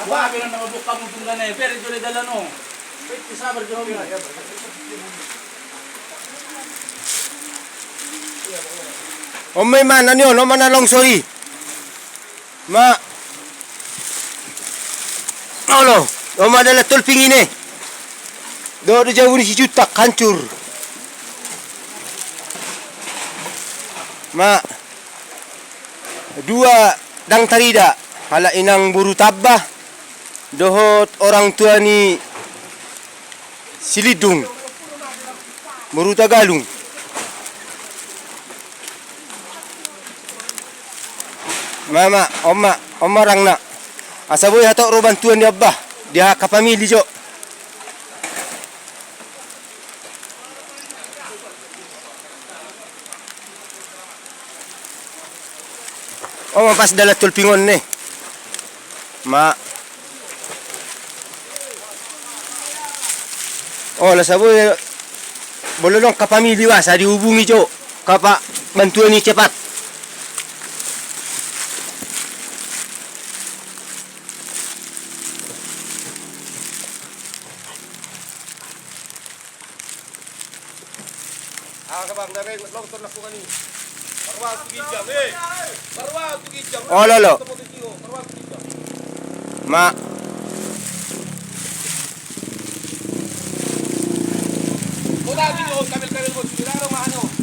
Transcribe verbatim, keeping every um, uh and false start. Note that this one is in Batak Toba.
Wah, bilang nama buka mutung kan, eh, beri jole dalan, oh. Sabar, jole. On ma imana ni on, on ma na longsor i. Ma. Olo, on ma dalan Tolping i ne. Dohot do jabu ni si Juntak, hancur. Ma. Dua ndang tarida, halak inang boru Tamba dohot orang tua ni Silindung, boru Tagalung. Ma, ma, on ma, on ma rangna. Asa boi hatop ro bantuan ni on bah, di angka pamili jo. On ma pas dalan Tolping on ne. Ma. Olo, asa boi, molo adong angka pamili bah, asa dihubungi jo angka bantuan i cepat. Aha bang, dareng longsor na kuman i. Parwal tu ginjang, eh. Parwal tu ginjang. Olo, olo. Parwal tu ginjang. Ma. Kota ginjang, kamil-kamil, kota ginjang, mahano.